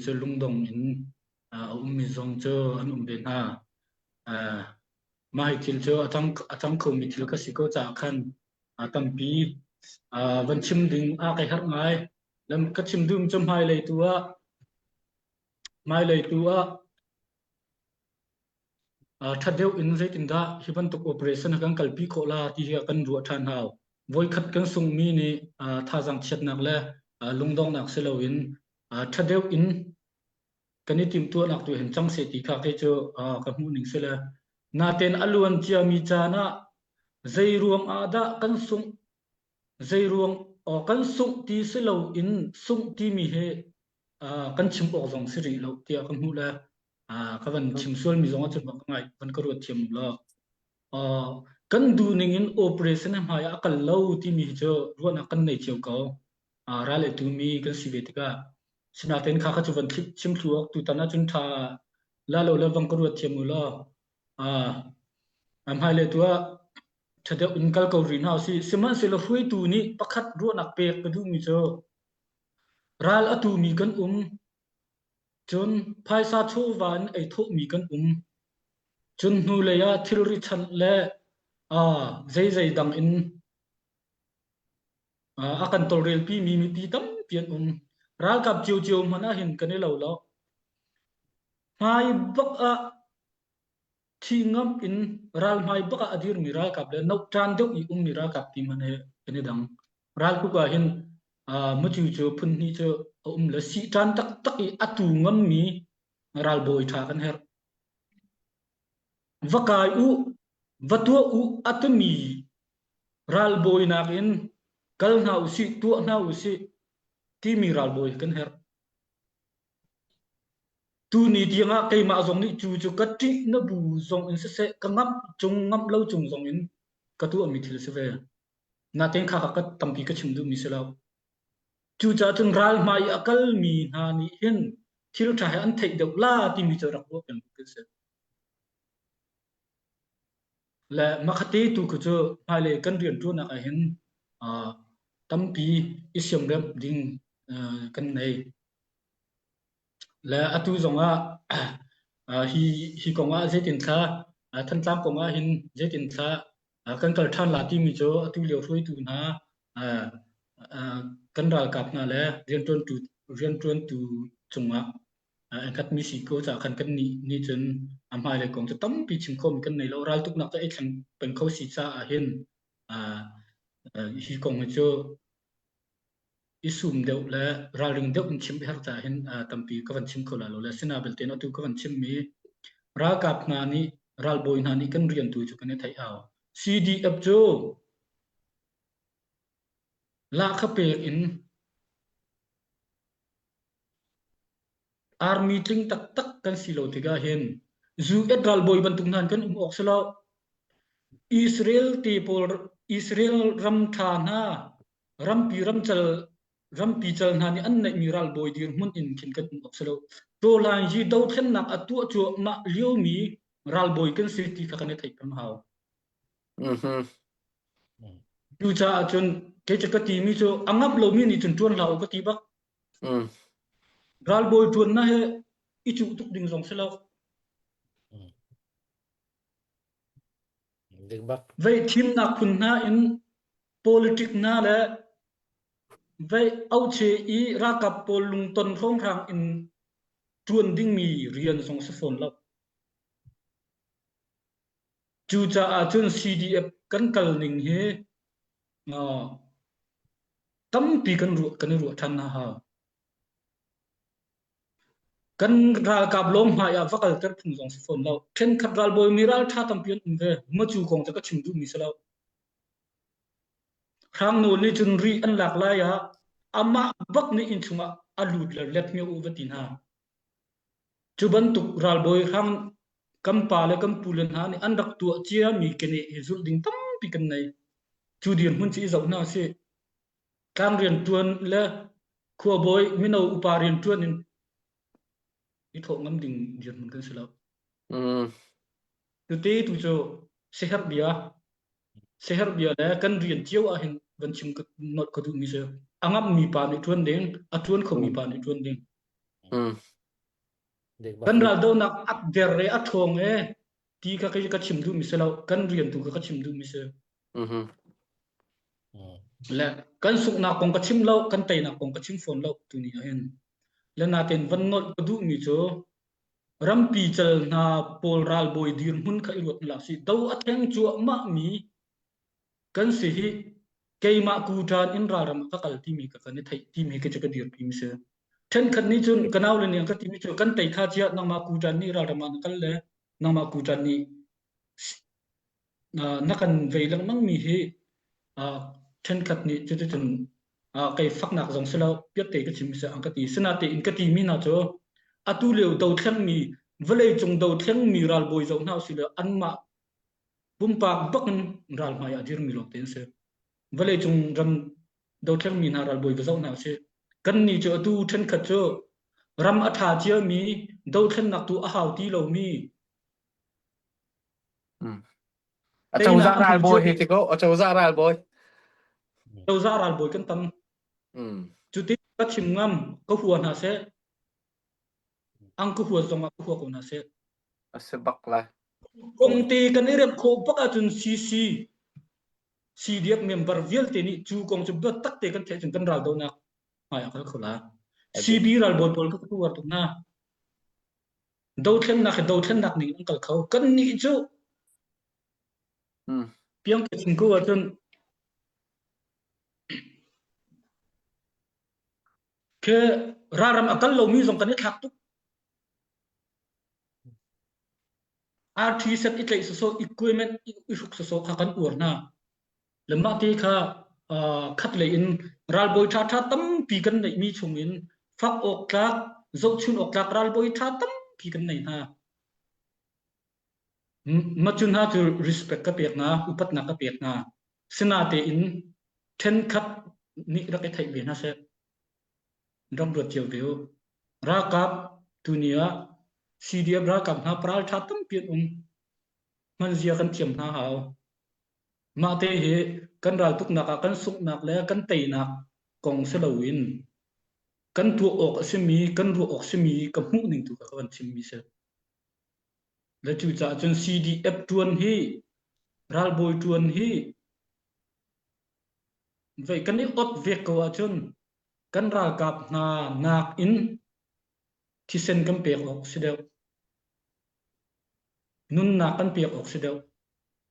cu lungdong in a ummi zong cu an um ve hna. Mah hi thil cu a cang a cang khomi thil ka si ko caah khan tampi van chim ding a kai harh ngai. Lam ka chim dum cu hmailei tu ah hmailei tu ah ṭha deuh in zeitindah hi bantuk operation kan kalpi khawh la ti hi kan ruah ṭhan hau. Voikhat kan sungmi nih thazaang chiatnak le lungdonghnak si loin ṭha deuh in kan i timhtuahnak tu hin cang seh ti kha kei cu ka hmuh ning si le natein a luan ciami caan ah zei ruang ah dah kan sungh zei ruang kan sungh ti si loin sungh timi hi kan chim awk zong si rih lo tiah ka hmuh le ka van chim sualmi zong ahcun ka ngai van ka ruat thiam lo. Kan duh ning in operation hmai ah a kal lo timi hi cu ruahnak kan nei cio ko. Ral le tumi kan si ve tikah sinain kha kha cu van chim thlu awk tutan ahcun ṭha la lo le vang ka ruat thiam u law hmailei tu ah ṭha deuh in kal ko rih hna usih. Sihmanhsehlaw hruaitu nih pakhat ruahnak pek ka duhmi cu ral a tumi kan um Cun phaisa chawva in ei thawhmi kan um. Cun hnulei ah thilri chanh le zeizei dang in a kan tawlrelpimi mipi tampi an um. Ralkap ciocio hmanh ah hin kan i lo lo. Hmai bak ah thi ngamh in ral hmai bak ah a dirmi ralkap le noṭan deuh i ummi ralkap ti hmanh he kan i dang. Raltuk ah hin mucu cu phun hnih cu a um le sihṭan taktak i a tu ngammi ralbawi ṭha kan herh. Va kai u, va tuah u a timi ralbawi nakin kal hna usih, tuah hna usih timi ralbawi kan herh. Tuni tiangah keimah zong nih cu cu ka ṭih na bu zong in siseh, ka ngamh cung ngamh lo cung zong in ka tuahmi thil si ve. Natein kha ka tampi ka chim duhmi si lo. Cucaah cun ral hmai i a kalmi hna nih hin thil ṭha he an theih deuh la timi cu rak ruah peng kan si. Le makhate tu khu cu hmailei kan rianṭuannak ah hin tampi i siamremh ding kan nei. Le atu zongah hi hi kong ah zeitin thla Thantlang kong ah hin zeitin thla kan kal ṭhan la timi cu atu lio hruaitu hna kan ralkap hna le rianṭuantu rianṭuantu cungah an khatmi si ko caah khan kan nih nih cun a hmailei kong cu tampi chim khomi kan nei lo. Raltuknak cu ei thleng peng kho si caah hin hi kong hi cu i sum deuh le ralring deuh in chim a herh caah hin tampi ka van chim kho lai lo le asinain belte atu ka van chimmi ralkap hna nih ralbawi hna nih kan rian tu cu kan i theih hau. CDF cu lahkhah pek in Army tling taktak kan si lo tikah hin US ralbawi bantuk hna kan um awk si lo. Israel te pawl Israel ram ṭha hna rampi ramcal rampi cal hna nih an neihmi ralbawi dirhmun in khin kan um awk si lo. Tawlan hi dothlennak a tuah cuahmah liomi ralbawi kan si ti kha kan i theih peng hau. Mhm. Cucaah cun kei cu ka timi cu a ngamh lomi nih cun ṭuan hlah u ka ti bak. Mm. Ralbawi ṭuannak he i cuh tuk ding zong si lo. Mm. Dik bak. Vei thimnak phun hna in politic hna le vei auche i ralkap pawl lungton hrawnghrang in ṭuan dingmi rian zong si fawn lo. Cucaah cun CDF kan kal ning hi tampi kan ruah kan i ruah ṭhan a hau. Kan ralkap lawng hmai ah va kalter phung zong si fawn lo. Ṭhenkhat ralbawi mi ralṭha tampi an um ve. Macu kong cu ka chim duhmi si lo. Hrangnawl nih cun ri an lak lai ah amah bak nih inn chungah a lut le let mi u va ti hna. Cu bantuk ralbawi hrang kan pa le kan pu le hna nih an rak tuah ciami keneh hi zulh ding tampi kan nei. Cu dirhmun cu i zoh hna sih. Tlang rianṭuan le khuabawi mino upa rianṭuan in i thawh ngam ding dirhmun kan si lo. Mm. Tute tu cu siherh bia siherh bia le kan rian cio ah hin van chim ka nolh ka duhmi si. A ngamhmi pa nih ṭuan ding, a ṭuan khomi pa nih ṭuan ding. Mm. Kan raldonak a der e a ṭhawng e ti kha kei ka chim duhmi si lo. Kan rian tu kha ka chim duhmi si. Mhm. Le kan sunghnak kong ka chim lo, kan teinak kong ka chim fawn lo tuni ahhin. Le natein van nolh ka duhmi cu rampi cal hna pawl ralbawi dirhmun kha i ruat hna sih. Do a thleng cuahmah mi kan si hi keimah kuṭan in ralram ah ka kal timi ka kan i theih timi khi cu ka dirpi mi si. Ṭhenkhat nih cun ka naule nih an ka timi cu kan tei kha ciah nangmah kuṭan nih ralram ah na kal le nangmah kuṭan nih na kan vei lengmang mi hi ṭhenkhat nih cuticun kei faknak zong si lo piatte ka chim mi an ka ti. Sinatein ka timi hna cu atu lio dothlengmi vawleicung dothlengmi ralbawi zoh hna usih law anmah pumpak bak in ral hmai ah dirmi lawngte an si. Vawleicung ram dothlengmi hna ralbawi va zoh hna usih. Kannih cu atu ṭhenkhat cu ram a ṭha ciami dothlennak tu a hau ti lomi Acozah ralbawi hi ti ko, acozah ralbawi. Cozah ralbawi kan tam. Cuti ka chim ngam, ka hua hna seh. Ang ka hua zong ah ka hua ko hna seh. A si bak lai. Kong te kan i remh khawh bak ahcun CC CDF member vialte nih cu kong cu biatak te kan theih cun kan ral donak hmai ah kal kho la. CB ralbawi pawl ka tuar tuk hna. Dothlennak hi dothlennak ning an kal kho. Kan nih cu piang te chim ko ahcun khi ralram a kal lomi zong kan i thlak tuk. Arthi set i tlaih sawsawh, equipment i hruk sawsawh kha kan uar hna. Le mah te kha khat lei in ralbawi ṭhaṭha tampi kan neihmi chungin fak awk tlak, zohchun awk tlak ralbawi ṭha tampi kan nei hna. Mah cu hna cu respect ka pek hna, upatnak ka pek hna. Sinatein ṭhenkhat nih rak i theih ve hna seh. Rak ruat cio ve u. Ralkap tuni ah CDF ralkap hna paral ṭha tampi an um. Hmanzia kan thiam hna hau. Mah te hi kan raltuknak ah kan sunghnak le kan teinak kong si loin kan tuah awk a simi, kan ruah awk simi ka hmuh ning tu kha ka van chimmi si. Le cucaah cun CDF ṭuan hi ralbawi ṭuan hi vei kan i ot ve ko ahcun kan ralkap hna nakin thisen kan pek awk si deuh. Nunnak kan pek awk si deuh.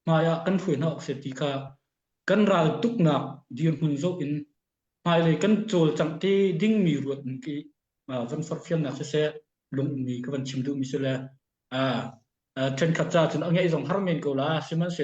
Hmai ah kan hruai hna awk si ti kha kan ral tuknak dirhmun zoh in hmailei kan cawlcangh te dingmi ruat in ki van forhfialnak siseh lungummi ka van chim duhmi si le ṭhenkhat ca cun a ngeih zong har men ko la sihmanhsehlaw.